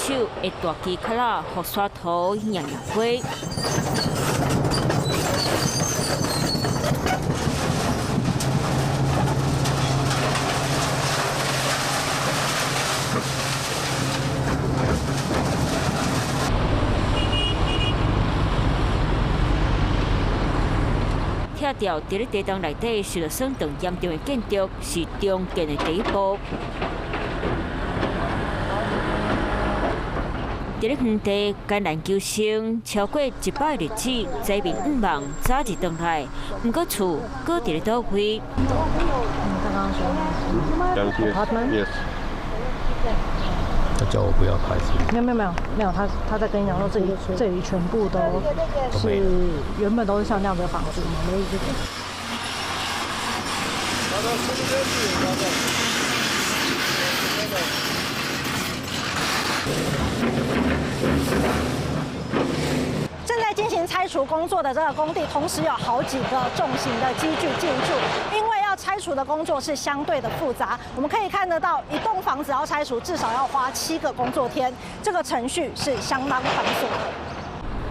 手的大機殼仔，予沙土贏贏飛。拆掉佇咧地洞內底受到損斷嚴重的建築，是重建的第一步。佇咧遠地艱難求生超過100個日子，災民向望早日轉來。毋過厝閣佇咧佗位？ Yes. 他叫我不要拍是？沒有沒有沒有沒有，他在跟你講說，這裡全部都是原本都是像那樣的房子。正在進行拆除工作的這個工地，同時有好幾個重型的機具進駐，因為要拆除的工作是相對的複雜。我們可以看得到，一棟房子要拆除至少要花7個工作天，這個程序是相當繁瑣的。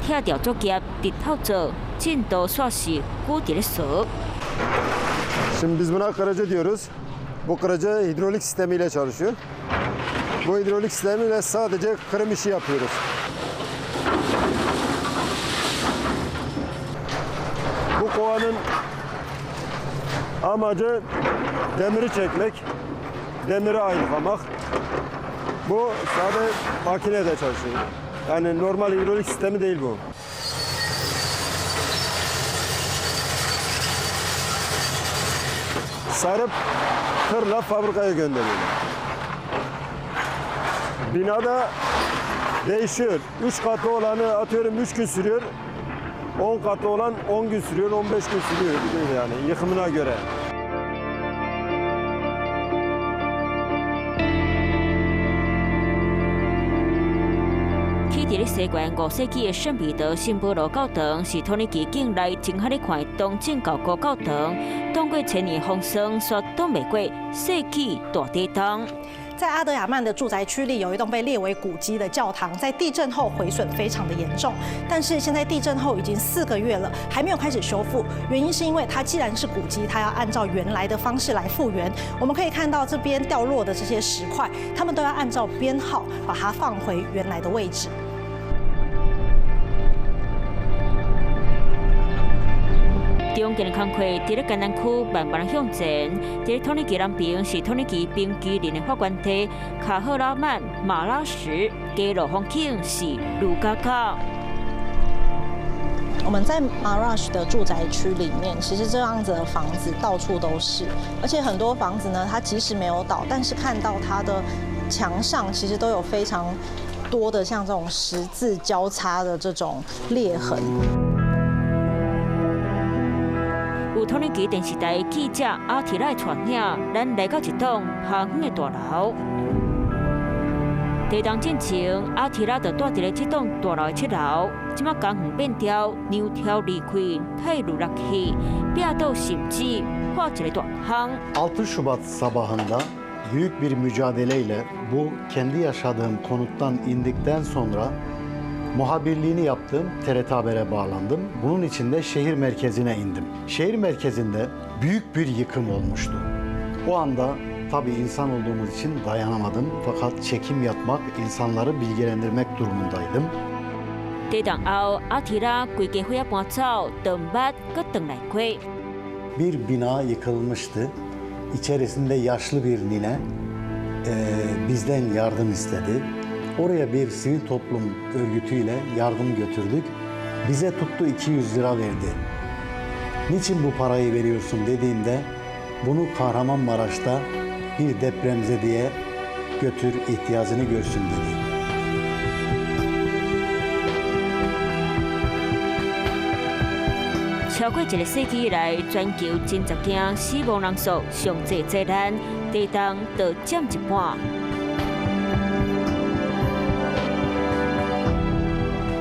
拆掉作業日頭做，進度煞是久佇咧趖。 Şimdi biz buna kırıcı diyoruz. Bu kırıcı hidrolik sistemiyle çalışıyor. Bu hidrolik sistemiyle sadece kırım işi yapıyoruz. Bu kovanın amacı demiri çekmek, demiri ayıklamak. Bu sade makinede çalışıyor. Yani normal hidrolik sistemi değil bu. Sarıp tırla fabrikaya gönderiyorlar. Binada değişiyor. 3 katlı olanı atıyorum 3 gün sürüyor. 10 katlı olan 10 gün sürüyor, 15 gün sürüyor yani yıkımına göre. 起佇咧西元5世紀的聖彼得聖保羅教堂，是土耳其境內真較咧看的東正教古教堂。擋過千年風霜，煞擋袂過世紀大地動。在阿德亞曼的住宅區裡，有一棟被列為古蹟的教堂，在地震後毀損非常的嚴重。但是現在地震後已經4個月了，還沒有開始修復。原因是因為它既然是古蹟，它要按照原來的方式來復原。我們可以看到這邊掉落的這些石塊，他們都要按照編號把它放回原來的位置。重建的工課佇咧艱難區慢慢向前。佇咧土耳其南邊是土耳其冰淇淋的發源地卡赫拉曼馬拉什，街路風景是愈加加。我們在馬拉什的住宅區裡面，其實這樣子的房子到處都是，而且很多房子呢，它即使沒有倒，但是看到它的牆上其實都有非常多的像這種十字交叉的這種裂痕。有土耳其電視台記者阿提拉帶領，咱來到一棟下遠的大樓。地動進前，阿提拉就蹛佇咧這棟大樓的7樓。這馬工園變調，梁柱離開，退落落去，壁倒甚至破一個大坑。 6 Şubat sabahında büyük bir mücadeleyle bu kendi yaşadığım konuttan indikten sonra muhabirliğini yaptığım TRT Haber'e bağlandım. Bunun için de şehir merkezine indim. Şehir merkezinde büyük bir yıkım olmuştu. O anda tabii insan olduğumuz için dayanamadım. Fakat çekim yapmak, insanları bilgilendirmek durumundaydım. 地動後，阿提拉規家伙仔搬走，就毋捌閣轉來過。 Bir bina yıkılmıştı. İçerisinde yaşlı bir nine bizden yardım istedi. Oraya bir sivil toplum örgütüyle yardım götürdük. Bize tuttu 200 lira verdi. Niçin bu parayı veriyorsun dediğimde bunu Kahramanmaraş'ta bir depremzedeye götür ihtiyacını görsün dedi. 超過一個世紀以來，全球真濟件死亡人數上濟災難，地動就佔一半。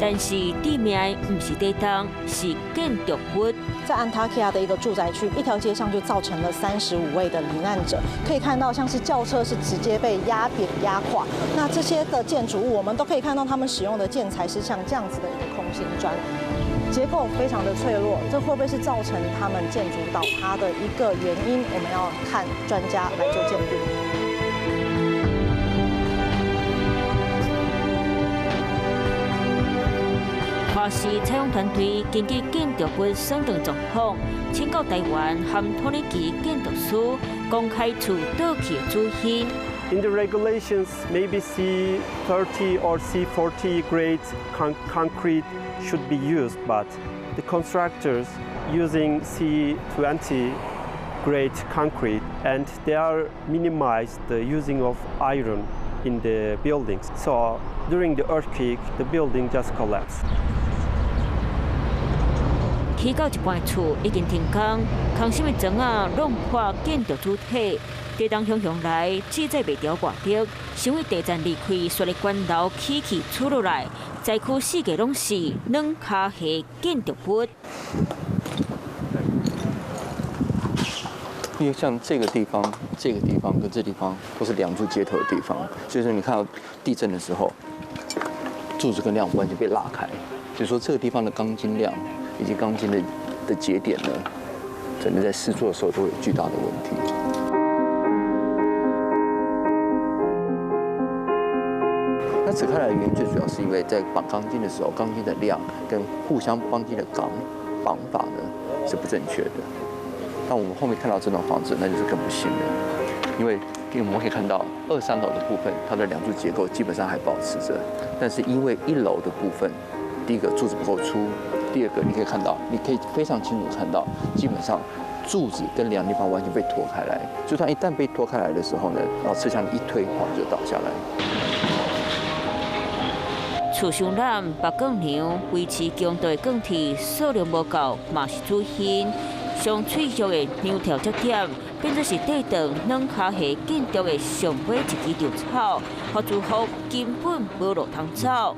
但是致命的毋是地動，是建築物。在安塔克亞的一個住宅區，一條街上就造成了35位的罹難者。可以看到，像是轎車是直接被壓扁壓垮。那這些的建築物，我們都可以看到，他們使用的建材是像這樣子的一個空心磚，結構非常的脆弱。這會不會是造成他們建築倒塌的一個原因？我們要看專家來做鑑定。華視採訪團隊根據建築物損斷狀況，請教台灣和土耳其建築師公開厝倒去的主因。 In the regulations, maybe C30 or C40 grade concrete should be used, but the constructors using C20 grade concrete, and they are minimized the using of iron in the buildings. So during the earthquake, the building just collapsed. 起到一半的厝已經停工，空心的磚仔弄破建築主體，地動雄雄來，志在袂著外逼，想為地震離開，雪的關樓起起厝落來，災區四界攏是軟跤下建築物。因為像這個地方、這個地方跟這地方都是梁柱接頭的地方，所以說你看到地震的時候，柱子跟梁完全被拉開，所以說這個地方的鋼筋量以及鋼筋的節點呢，可能在施作的時候都會有巨大的問題。那扯開來的原因最主要是因為在綁鋼筋的時候，鋼筋的量跟互相綁筋的鋼綁法呢是不正確的。那我們後面看到這棟房子，那就是更不幸了，因為我們可以看到二三樓的部分，它的梁柱結構基本上還保持着，但是因為一樓的部分，第一個柱子不夠粗，第二個你可以看到，你可以非常清楚看到，基本上柱子跟梁地方完全被拖開來，就算一旦被拖開來的時候呢，然後車廂一推，房子就倒下來。厝傷濫，別鋼梁維持強度的鋼鐵數量無夠，嘛是主因。上脆弱的梁條節點，變做是地動軟跤下建築的上尾一支稻草，予住戶根本無路通走。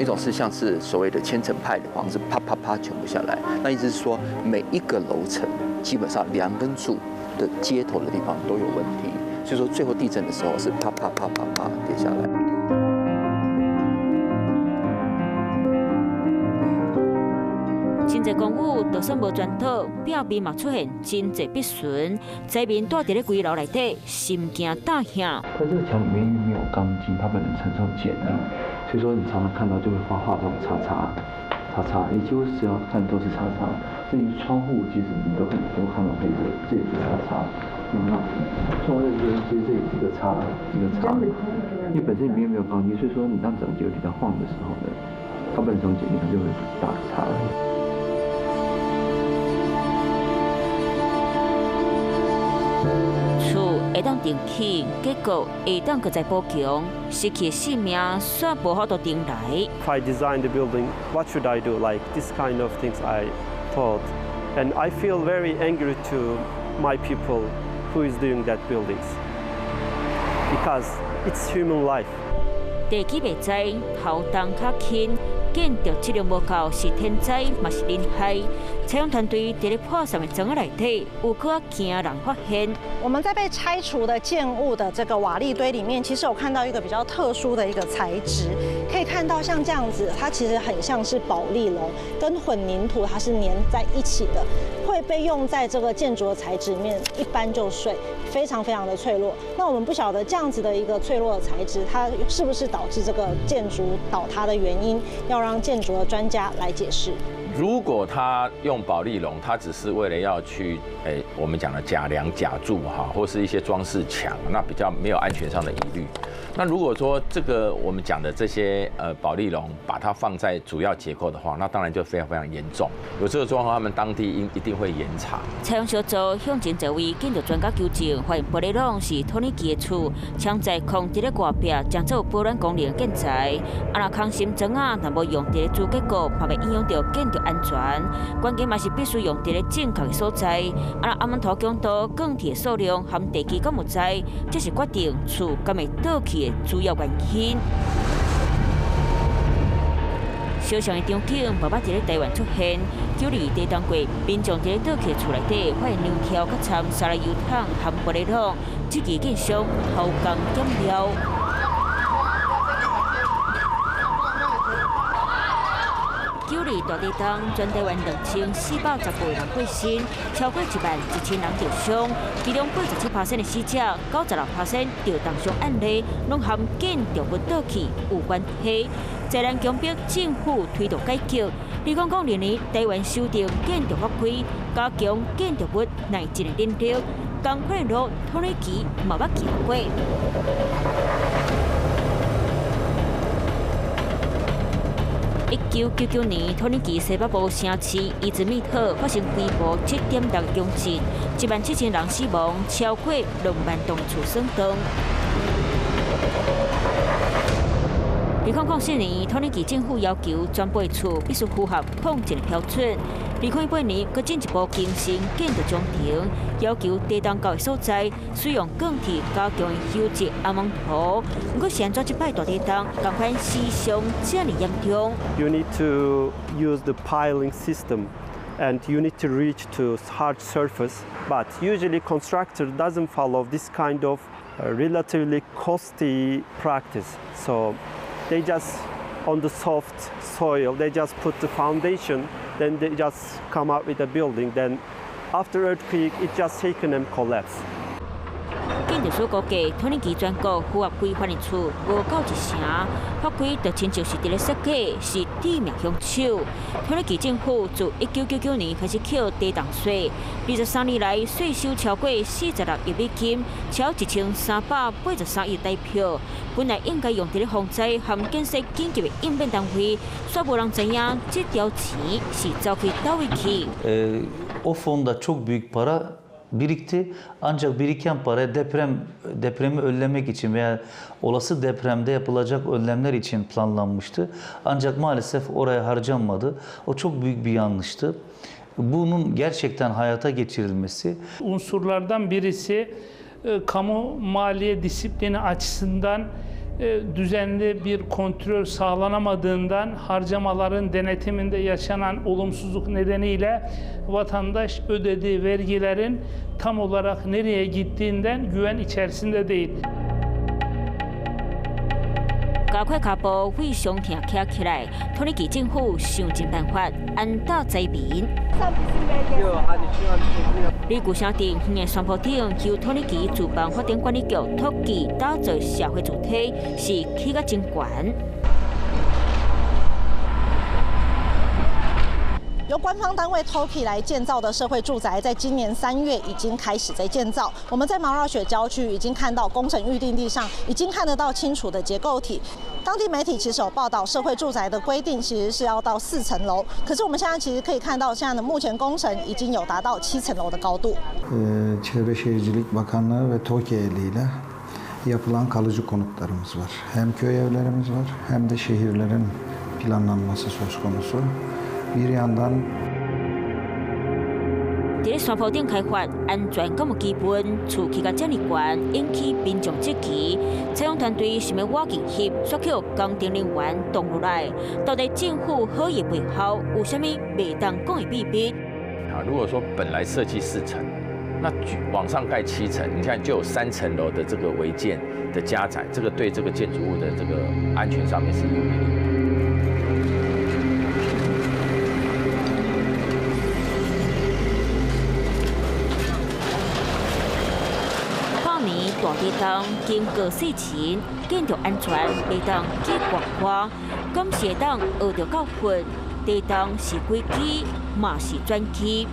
一種是像是所謂的千層派的房子，啪啪啪全部下來。那意思是說，每一個樓層基本上梁跟柱的接頭的地方都有問題，所以說最後地震的時候是啪啪啪啪啪跌下來。真濟公寓就算無全倒，壁面嘛出現真濟篦痕，災民住佇咧危樓內底，心驚膽嚇。在這個牆裡面因為沒有鋼筋，它不能承受剪力，所以說你常常看到就會畫畫這種叉叉、叉叉，你幾乎只要看都是叉叉。至於窗戶，其實你都很多看到黑色，這也是叉叉。有沒有？窗戶在這邊，其實這也是一個叉，一個叉。因為本身裡面沒有鋼筋，所以說你當整個結構體在晃的時候呢，它本身剪力它就會打叉。厝會當重起，結果會當閣再補強，失去性命煞無法度重來。 If I design the building, what should I do? Like this kind of things I thought, and I feel very angry to my people who is doing that buildings, because it's human life. 地基袂知，頭重較輕，建築質量無夠，是天災嘛是人害。採訪團隊佇咧破散的磚仔內底，有閣較驚人發現。我們在被拆除的建物的這個瓦礫堆裡面，其實有看到一個比較特殊的一個材質，可以看到像這樣子，它其實很像是保麗龍跟混凝土，它是粘在一起的，會被用在這個建築的材質裡面，一搬就碎，非常非常的脆弱。那我們不曉得這樣子的一個脆弱的材質，它是不是導致這個建築倒塌的原因？要讓建築的專家來解釋。如果他用保麗龍，他只是為了要去，我們講的假梁假柱哈，或是一些裝飾牆，那比較沒有安全上的疑慮。那如果說這個我們講的這些保麗龍，把它放在主要結構的話，那當然就非常非常嚴重。有這個狀況，他們當地應一定會嚴查。採訪小組向前這位建築專家求證，發現玻璃籠是土耳其的厝，藏在空佇咧外壁，將做保暖功能建材。啊，若空心磚仔，若無用佇咧主結構，嘛會影響著建築安安全，關鍵嘛是必須用佇咧正確的所在。啊，阿曼土強度鋼鐵數量含地基敢有知，這是決定厝敢會倒去的主要原因。相像的場景，嘛捌佇咧台灣出現。9·22地動過，民眾佇咧倒去厝內底發現梁柱佮摻沙拉油桶含玻璃桶，這支建商偷工減料。9·22大地動，全台灣2418人過身，超過1萬1000人受傷，其中87%的死者，96%受重傷案例，攏含建築物倒去有關係。災難強迫政府推動改革。2002年，台灣修訂建築法規，加強建築物耐震的能力。仝款的路，土耳其嘛捌行過。1999年，土耳其西北部城市伊茲密特發生規模7.6強震，1萬7000人死亡，超過2萬棟厝損斷。2004年，土耳其政府要求全部厝必須符合抗震標準。2018年，閣進一步更新建築章程，要求地動高的所在使用鋼鐵加強優質阿蒙土。不過，是按怎這擺大地動，仝款死傷這爾嚴重？You need to use the piling system, and you need to reach to hard surface. But usually, constructor doesn't follow this kind of relatively costly practice. So they just on the soft soil, they just put the foundation, then they just come up with a building. Then after earthquake, it just shaken and collapse. 建築署估計，土耳其全國符合規範的厝無夠一成，法規就親像是佇咧設計，是致命兇手。土耳其政府自1999年開始扣地動稅，23年來稅收超過46億美金，超1383億台票。本來應該用佇咧防災和建設緊急的應變單位，卻無人知影這條錢是走去佗位去。 O fonda çok büyük para birikti. Ancak biriken para depremi önlemek için veya olası depremde yapılacak önlemler için planlanmıştı. Ancak maalesef oraya harcanmadı. O çok büyük bir yanlıştı. Bunun gerçekten hayata geçirilmesi. Unsurlardan birisi kamu maliye disiplini açısından düzenli bir kontrol sağlanamadığından harcamaların denetiminde yaşanan olumsuzluk nedeniyle vatandaş ödediği vergilerin tam olarak nereye gittiğinden güven içerisinde değil. 加快腳步，非常痛徛起來。土耳其政府想盡辦法安撫災民。佇舊城鎮遠的山坡頂，由土耳其住房發展管理局托起打造社會住宅，是起甲真懸。由官方單位 TOKI 來建造的社會住宅，在今年3月已經開始在建造。我們在馬拉雪郊區已經看到工程預定地上已經看得到清楚的結構體。當地媒體其實有報道，社會住宅的規定其實是要到4層樓，可是我們現在其實可以看到，現在的目前工程已經有達到7層樓的高度。 Çevre Şehircilik Bakanlığı ve TOKİ eliyle yapılan kalıcı konutlarımız var. Hem köy evlerimiz var hem de şehirlerin planlanması söz konusu. Bir yandan 佇咧山坡頂開發，安全敢有基本？厝起甲遮爾懸，引起民眾質疑。採訪團隊想欲挖進去，煞予工程人員擋落來。到底政府好意背後有啥物袂當講的秘密？啊，如果說本來設計4層，那往上蓋7層，你看就有3層樓的這個違建的加載，這個對這個建築物的這個安全上面是有疑慮。大地動經過洗錢，建築安全袂當去外掛，敢是會當學著教訓？地動是危機，嘛是轉機。